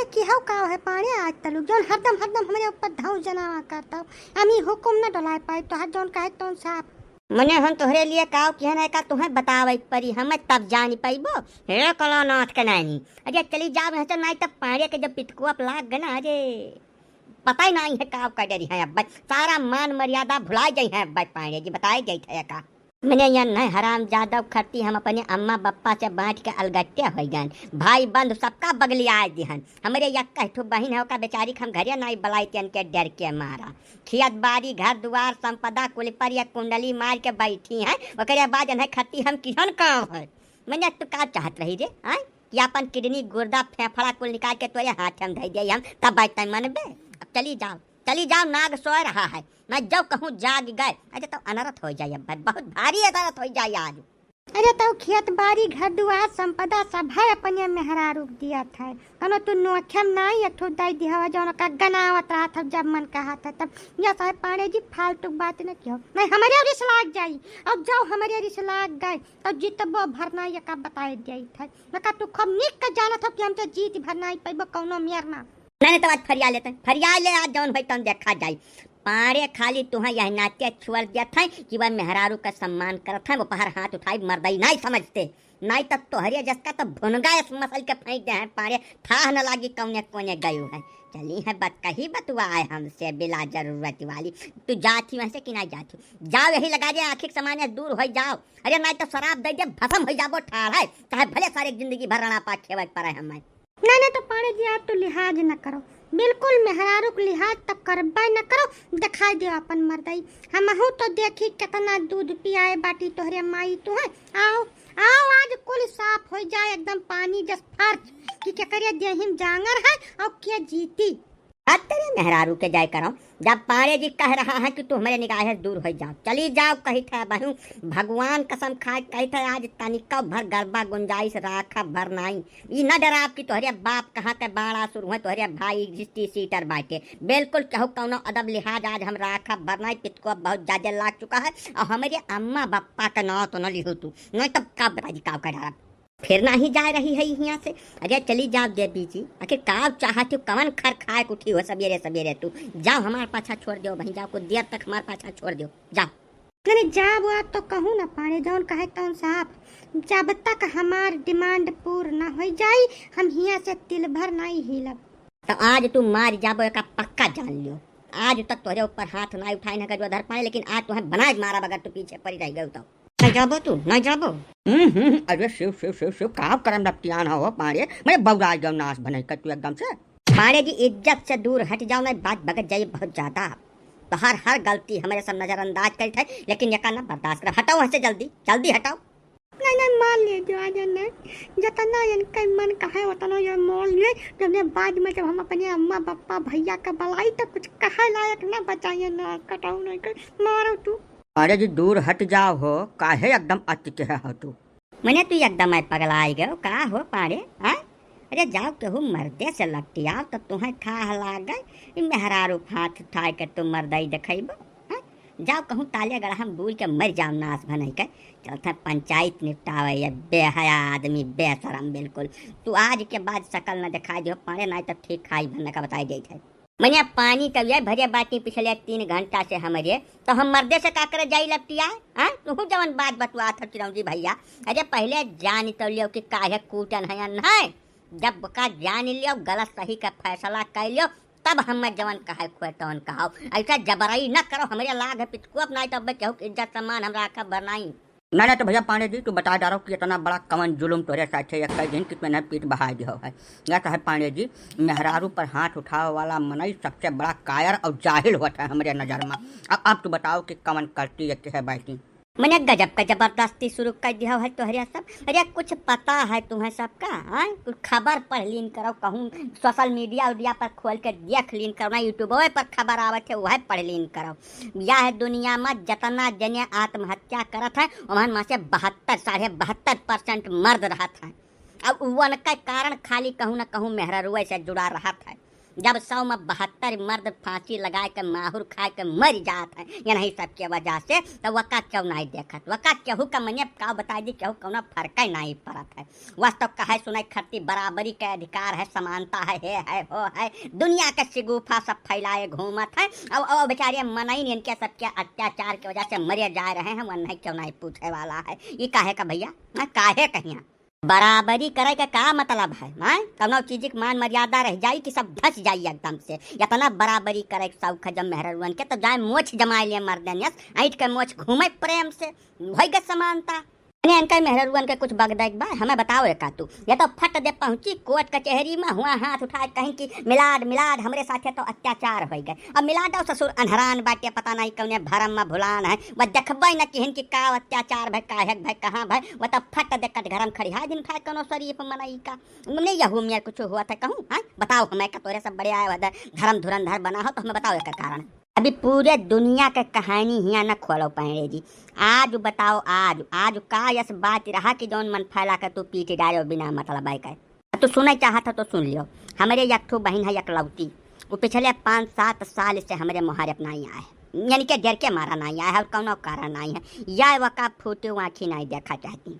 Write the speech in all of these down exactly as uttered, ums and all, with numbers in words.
कि हौ का है पाड़े आज तलुक, जौन हरदम, हरदम हमरे ऊपर धौंस जनावा करत हौ। हम ई हुकुम न डोलाए पाई, तोहार जौन कहे तौन साफ। मने हम तोहरे लिए काव किहन है का तुहें बतावे परी, हमें तब जानी पइबो। हे कलानाथ के नानी, अरे चली जाव यहाँ से, नाहीं तब पाड़े के जब पितकुआ पे लाग गए ना, अरे पता ही नाहीं है काव का डरी है। अब बस सारा मान मर्यादा भुलाए जाई है, अब बस पाड़े जी बताए जाई थे का। मने यन है हराम जादव खरती हम अपने अम्मा बप्पा से बांट के अलगट्टे होइ गए, भाई बंधु सबका बगलियाए दिहन। हमरे यक्का ठो बहिन है, ओका बेचारी के हम घरे नाहीं बलाई, तेन के डर के मारा। खेत बारी, घर दुआर, संपदा, कुल पर ये कुंडली मार के बैठी हैं। ओकरे बाद इन्हें खती हम किहन काम है? मने तू का चाहत रही रे, आय? कि अपन किडनी, गुर्दा, फेफड़ा कुल निकाल के तोरे हाथ हम धई दे हम, तब बैठ तै मनबे? अब चली जाओ, चली जाओ, नाग सो रहा है। मैं जो कहूँ जाग गए। अरे तो अनरथ हो जाए, अब बहुत भारी अनरथ हो जाए आज। अरे तो खेत बारी, घर दुआर, संपदा सब है अपने मेहरारू के दिया था। कनो तू नोखे में नाहीं एक ठो दई दिहवा, जौन का गनावत रहत हौ जब मन कहत है तब। या साहेब पाड़े जी फालतू के बात न किहो, नाहीं हमरे रिस लाग जाई। और जाओ हमरे रिस लाग गए तो जितबो भर नाहीं, एका बताए दिया था। मैं का तू खूब निक के जानत हौ कि हमसे जीत भर नाहीं पइबो कौनो मेर ना। नाहीं, नाहीं, तो आज फरिया लेते हैं, फरिया ले, आज जौन होई तौन देखा जाई। पाड़े खाली तुहें यह नाते छोड़ देत हैं कि वह मेहरारू का सम्मान करत हैं, वो पहर हाथ उठाई मर्दई नाहीं समझते। नाहीं तब तोहरे जस का तो भुनगा एस मसल के फेंक दे हैं पाड़े, थाह न लागी कौने कोने गयो है। चली है बतकही बतुआए हमसे बिला जरूरत वाली। तू जात ही वैसे कि नाहीं जात ही? जाओ यही लगा दे आँखी के समान दूर हो जाओ। अरे नाहीं तो शराब दे दे, भसम हो जाबो ठाढ़ है, चाहे भले सारे जिंदगी भर रना पा खेवे के पड़े हमें। नाहीं, नाहीं, तो पाड़े जी, आज तो लिहाज न करो, बिल्कुल मेहरारू के लिहाज तो करबे न करो। दिखाई दियो अपन मर्दई, हमहू तो देखी कितना दूध पियाए बाटी तोहरे माई तुहें। आओ, आओ, आज कुल साफ हो जाए एकदम पानी जस फर्ज, कि केकरे देहिम जांगर है और के जीती। अब तेरे मेहरारू के जाए करो, जब पाड़े जी कह रहा है कि तू हमरे निगाह से दूर हो जाओ, चली जाओ, कही थे बहू, भगवान कसम खाए कही थे, आज तनिको भर गरबा गुंजाइश राखब भर नाई। ई न डराब कि तोहरे बाप कहाँ के बाड़ा शुरू है, तोहरे भाई हिस्ट्री सीटर बाटे। बिल्कुल केहू कौनो अदब लिहाज आज हम राखब भर नाई, पितको अब बहुत ज्यादा लाग चुका है। और हमरे अम्मा बप्पा का नाव तो न लिहो तू, नहीं तब का बताई का कर डराब। फिर नाहीं जा रही है हियाँ से। अरे चली जाओ देवी जी, आखिर का चाहत हो, कवन खर खाए के उठी हो सबेरे सबेरे तू? जाओ हमार पाछा छोड़ दो, वहीं जाओ, कुछ देर तक हमार पाछा छोड़ दो, जाओ। अरे जाब आप तो कहूँ ना पाड़े, जौन कहे तौन साफ। जब तक हमार डिमांड पूर ना हो जाई, हम हियाँ से तिल भर नाहीं हिलब। तो आज तू मार जाबो, एका पक्का जान लियो। आज तक तोहरे ऊपर हाथ ना उठाए ना गजवा धर पाए, लेकिन आज तोहे बनाए मारब अगर तू पीछे पड़ी रह गयो तो। नहीं जाबो तू, नहीं जाबो। हम्म, हम्म, अरे शिव, शिव, शिव, शिव, का करम लपटियान हो, हो पाड़े, मैं बौराई गयो नाश भनई कर तू एकदम से। पाड़े जी, इज्जत से दूर हट जाओ, नहीं बात बगत जाई बहुत ज्यादा। तोहार हर गलती हमरे सब नजरअंदाज करी थे, लेकिन यका ना बर्दाश्त कर। हटाओ यहाँ से जल्दी, जल्दी हटाओ। नहीं, नहीं, मार ले जो आज नहीं, जितना इनका मन कहे उतना ये मार ले। जब बाद में जब हम अपने अम्मा, बप्पा, भैया का बलाई तो कुछ कहे लायक ना बचाइए ना, कटाऊ नहीं कर, मारो तू। अरे जी, दूर हट जाओ हो, काहे एकदम अटके हो तू? मने तू एकदम आए पगलाए गयो, का हो पाड़े, हाँ? अरे जाओ केहू मर्दे से लपटियाओ, तब तुम्हें थाह लागे। ई मेहरारू हाथ उठाए के तू मर्दई देखइबो, हाँ? जाओ कहूँ ताले गड़ा हम बूझ के मर जाओ नाश भनई के। चलते पंचायत निपटावे, ये बेहया आदमी, बेशरम बिल्कुल। तू आज के बाद शकल न दिखाई दियो पाड़े, नाहीं तब ठीक खाई भरने का बताई देत है। मने पानी तब ये भरे बाटी पिछले तीन घंटा से हमरे, तो हम मर्दे से का करे जाई लपटिया, हाँ? तू जवन बात बतुआत हो चिरौंजी भैया, अरे पहले जान तो लियो कि काहे कूटन है या नहीं। जब का जान लियो गलत सही का फैसला कर लियो, तब हम जवन कहे खोए तवन कहो। ऐसा जबरई न करो, हमरे लाग है पितकुआ, नाहीं तो अब केहू के इज्जत सम्मान हम राखब भर नाहीं। ना, ना, तो भैया पांडे जी, तू बता डारो कि इतना बड़ा कवन जुलुम तोरे साथे एक कई दिन कि तूने पीठ बहाय दियो है। या तो है पांडे जी, मेहरारू पर हाथ उठावे वाला मनई सबसे बड़ा कायर और जाहिल होत है हमरे नजर में। अब, अब तू बताओ कि कवन करती है, है बैठी? मने गजब का जबरदस्ती शुरू कर दिया है तोहरे सब। अरे कुछ पता है तुम्हें सबका, हाँ? कुछ खबर पढ़ लीन करो, कहूँ सोशल मीडिया उडिया पर खोल के देख लीन करो, ना यूट्यूबवे पर खबर आवत है, वह पढ़ लीन करो। यह दुनिया में जतना जने आत्महत्या करत है, ओमन में से बहत्तर, साढ़े बहत्तर परसेंट मर्द रहत है। अब उनका कारण खाली कहूँ न कहूँ मेहररुए से जुड़ा रहत है। जब सौ में बहत्तर मर्द फांसी लगाए के माहुर खाए के मर जात है, ये नहीं सबके वजह से, तो वका क्यों नहीं देखत? वका केहू का मने का बताई दी, केहू कौनो फर्क नहीं पड़त है। वस तो कहे सुनाई खरती बराबरी के अधिकार है, समानता है, हे है, हो है, दुनिया के सिगुफा सब फैलाए घूमत है। और, और बेचारे मनई इनके सबके अत्याचार के वजह से मरे जा रहे हैं, वो नहीं क्यों नहीं पूछे वाला है। ये काहे का भैया? हाँ, काहे कहिया? बराबरी करे के का मतलब है? हाँ, कौनो चीज के मान मर्यादा रह जाई कि सब धस जाई एकदम से? इतना बराबरी करे के शौक है जब मेहररुअन के, तो जाए मोछ जमाए लिए मर्दन यस, ऐंठ के मोछ घूमे प्रेम से, होई गए समानता। अने इनका मेहररुअन के कुछ बगदे के बा, हमें बताओ एका तू। ये तो फट दे पहुंची कोर्ट कचहरी में, हुआ हाथ उठाए कहीं कि मिलाड, मिलाड, हमरे साथे तो अत्याचार होई गए। अब मिलाड और ससुर अनहरान बाटे, पता नहीं कौने भरम में भुलान है, वह देखबे न किहन कि का अत्याचार भय, काहे भय, कहाँ भय, वह तो फट दे कटघरम खड़ी है दिन खाए कौनो शरीफ मनई का। मने यहू में कुछ हुआ था कहूँ, हाँ? बताओ हमें का, तोरे सब बड़े आए वादे धर्म धुरंधर बना हो तो हमें बताओ एकर कारण। अभी पूरे दुनिया के कहानी हियाँ न खोलो पाएंगे जी। आज बताओ, आज, आज का यस बात रहा कि जौन मन फैला के तू पीट डालो बिना मतलब है के? तू सुने चाहत हो तो सुन लियो। हमरे एक ठो बहिन है एकलौती, वो पिछले पाँच सात साल से हमरे मोहारे अपना ही आए, यानी कि डर के मारा नहीं आए है और कौनो कारण नहीं है। या वका फूटे आँखी नहीं देखा चाहती।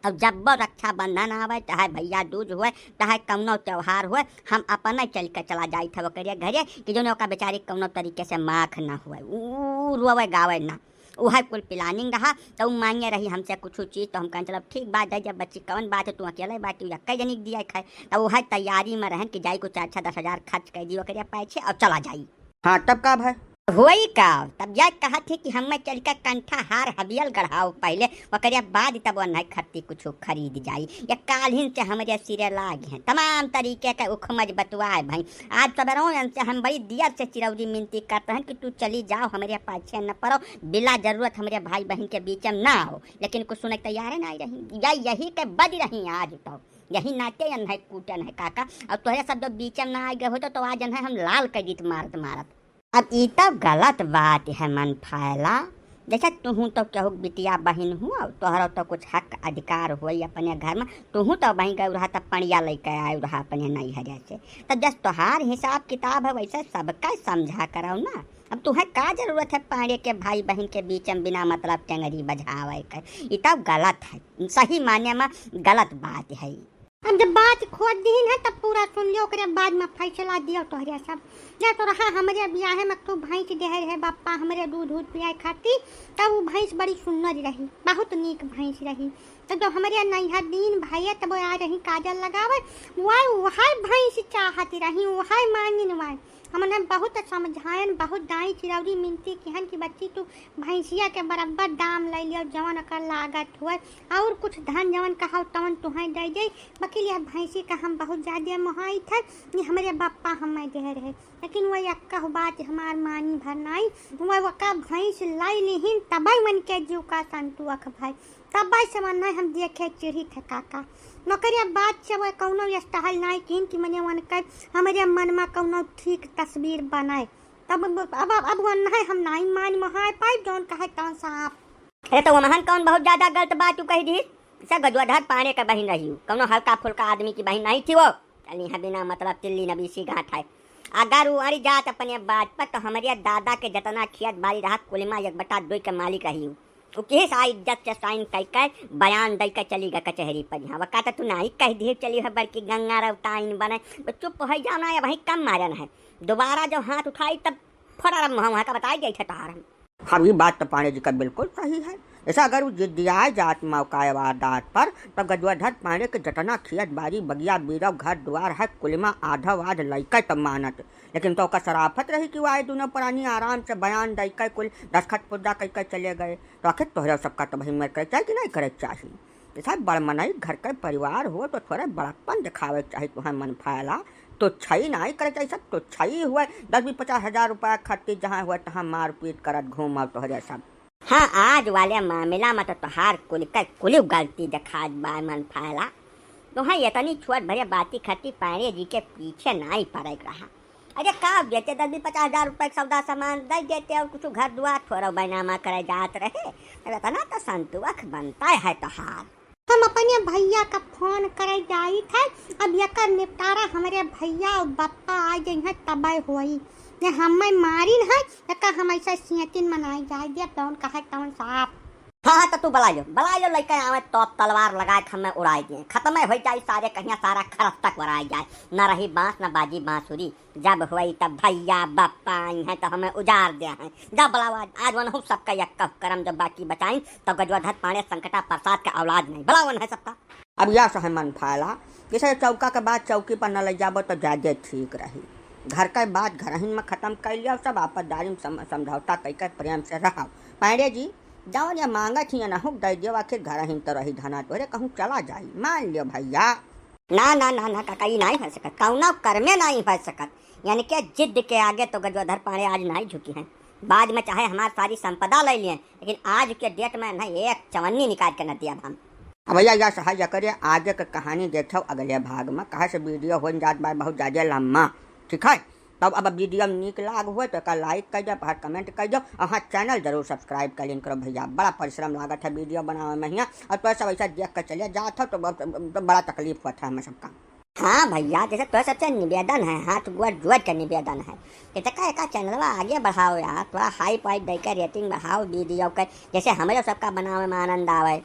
तब जब वो रक्षाबंधन आवे, चाहे भैया दूज हुए, चाहे कौनो त्योहार हुए, हम अपने चल के चला जाइत है ओकरे घरे कि जौन ओका बेचारी कौनो तरीके से माख ना हुए, ऊ रोवे गावे ना। उहे कुल planning रहा, तो ऊ मांगे रही हमसे कुछ चीज, तो हम कहन चलब ठीक बा, दे दे बच्ची, कौन बात है, तू अकेले बाटी, या कई जनी के दिया खाए। तो उहे तैयारी में रहन कि जाई कुछ अच्छा दस हजार खर्च कर दी ओकरे पाछे और चला जाई। हाँ, तब का भय? होई का? तब यह कहत थी कि हमें चल के कंठा हार हबियल गढ़ाओ पहले, ओकरे बाद तब वो नहीं खरीदी कुछ खरीद जाई। ये काल्हिन से हमरे सिरे लाग हैं, तमाम तरीके के उखमज बतुआए भाई। आज सवेरों से हम बड़ी दियर से चिरौरी मिनती करते हैं कि तू चली जाओ, हमरे पाछे न पड़ो, बिला जरूरत हमरे भाई बहन के बीच में ना हो, लेकिन कुछ सुने के तैयार है ना रही। या यही के बज रही आज तो, यही नाते अन है कूटन है काका। और तोहरे सब जो बीच में ना आ गए होते तो आज अन है हम लाल कर दीत मारत मारत। अब ई तब गलत बात है मन फैला। जैसे तुहूँ तो केहू बिटिया बहिन हुआ, तोहरो तो कुछ हक अधिकार होई अपने घर में। तुहूँ तो वहीं गए रहा तब पणिया लेके आए रहा अपने नैहरे से। तब जस तोहार हिसाब किताब है वैसे सबका समझा कराओ ना। अब तुहें का जरूरत है पाड़े के भाई बहिन के बीच में बिना मतलब टेंगरी बजावे के? ई तब गलत है, सही माने में गलत बात है। अब जब बात खोद दीन है तब पूरा सुन लियो, ओकरे बाद में फैसला दियो तोहरे सब। जा तो रहा हमरे बियाहे में तू भैंस देहे रहे बापा हमरे दूध दूध पियाए खाती, तब वो भैंस बड़ी सुंदर रही, बहुत नीक भैंस रही। तो जब हमरे नैहर दिन भैया तब आ रही काजल लगावे, वह वह भैंस चाहत रही, वह मांगिन वह। हमने बहुत समझायन, बहुत दाई चिरौरी मिनती किहन कि बच्ची तू भैंसिया के बराबर दाम ले लियो, जवन ओकर लागत हुए, और कुछ धन जवन कहो तवन तुहें दे दे, बाकी यह भैंसी का हम बहुत ज्यादा मोहाइत है, ये हमरे बापा हमें दे रहे, लेकिन वह यक्का बात हमार मानी भर नाई, वह वका भैंस लाई लिहिन तबे मन के जीव का संतुअख भाई, तबे से मन हम देखे चिढ़ी थे काका। नौकरिया बात से वह कौनो यस्तहल नाई किन कि मने वन के हमरे मन में कौनो ठीक तस्वीर बनाए। तब अब, अब, अब वो नहीं हम नाई मान मोहाय पाई जौन कहे तौन साफ। अरे तो वमहन कौन बहुत ज्यादा गलत बात तू कह दी? से गजवाधर पाड़े के बहिन रही, कौनो हल्का फुल्का आदमी की बहिन नहीं थी वो। चली है बिना मतलब तिल्ली नबीसी गांठ है। अगर वो अड़ी जात अपने बात पर तो हमरे दादा के जतना खेत बाड़ी रहा कुलिमा एक बटा दुई के मालिक रही। वो किस आ इज्जत से साइन कई के बयान दई के चली गए कचहरी पर। यहाँ वका तो तू नहीं कह दिए चली है बल्कि गंगा रवताइन बने। वो चुप हो जाना है वहीं कम मारन है। दोबारा जो हाथ उठाई तब फटारम हम वहाँ का बताई गई थे तोहार हम। हाँ, ये बात तो पांडे जी का बिल्कुल सही है। ऐसा अगर वो जिद्दियाए जात मौका वारदात पर, तब गजवाधर पांडे के जतना खेत बाड़ी, बगिया, बीरव, घर दुआर है, कुलिमा आधा वाध लइके तब मानत। लेकिन तो ओकर शराफत रही कि वो आए दोनों प्राणी आराम से बयान दइके कुल दस्तखत पुर्जा कइके चले गए। तो आखिर तोहरे सबका तो भाई मर करे चाही कि नहीं करे चाही? जैसा बड़ मनई घर के परिवार हो तो थोड़ा बड़प्पन दिखावे के चाही, तुहें मन फायला। तो छई नाई करे चाही, सब तो छई हुए, दस बीस पचास हजार रुपया खर्ची जहाँ हुए तहाँ मारपीट करत घूमव तोहरे सब। हाँ, आज वाले मामला में तो तोहार कुल के कुल गलती दिखात बा मन फायला। तुहें इतनी छोट भरे बाती खर्ची पांडे जी के पीछे नाई पड़े के रहा। अरे का देते, दस बीस पचास हजार रुपया के सौदा सामान दे देते और कुछ घर दुआर थोड़ा बैनामा करे जात रहे। अब इतना तो संतुअख बनता है तोहार। हम अपने भइया का फोन करे जाइत है। अब एकर निपटारा हमरे भइया अउर बप्पा आ जइहैं तबै होई। ये हमें मारिन है, एका हम ऐसा सियतिन मनाई जाए दिया, तौन कहे तौन साफ। हाँ, हाँ, तो तू बलाइ लो, बलाइ लो, लइका आवे, तोप तलवार लगाए के हमें उड़ाइ दिए। खतमे होइ जाई सारे, कहिया सारा खरस तक वराइ जाए। न रही बांस, न बाजी बांसुरी। जब होई तब भइया बप्पा आइहैं तो हमें उजार देहैं। जब बलावा आज, आज वनहु सबका यक्का करम जब बाकी बचाई, तब गजवाधर पांड़े संकटा प्रसाद का औलाद नहीं। बलावन है सबका। अब या सहे मन फायला, जैसे चौका के बात चौकी पर न ले जाबो तो ज्यादा ठीक रही। घर के बात घरहिन में खतम कर लिया, सब आपसदारी में सम-, समझौता कइके प्रेम से रहो। पांड़े जी, जौन या मांगत ही ना हुक दे दियो, आखिर घरहिन तो रही धना तोहरे कहूँ चला जाई। मान लियो भइया। ना, ना, ना, ना, काका, ई नाहीं होइ सकत, कौनो कर्मे नाहीं होइ सकत। यानी के जिद के आगे तो गजवाधर पांड़े आज नाहीं झुकी हैं। बाद में चाहे हमार सारी संपदा ले लिए, लेकिन आज के डेट में ना एक चवन्नी निकाल के न दिया हम। अब भइया, या सहे या करिए, आगे के कहानी देखो अगले भाग में, कहे से वीडियो हो जात बा बहुत ज्यादा लम्बा, ठीक है? तब अब वीडियो नीक लाग हुए तो एका लाइक कर दो, बाहर कमेंट कर दो, और हाँ, चैनल जरूर सब्सक्राइब कर लेन करो भइया। बड़ा परिश्रम लागत है वीडियो बनावे में हियाँ, और तो सब ऐसा देख के चले जात हो तो ब-, ब-, बड़ा तकलीफ होत है हमें सबका। हाँ भइया, जैसे तो सबसे निवेदन है, हाथ गोड़ जोड़ के निवेदन है, इतका एका चैनलवा आगे बढ़ाओ यार, थोड़ा हाइप वाइप दे के रेटिंग बढ़ाओ वीडियो के, जैसे हमरे सबका बनावे में आनंद आवे।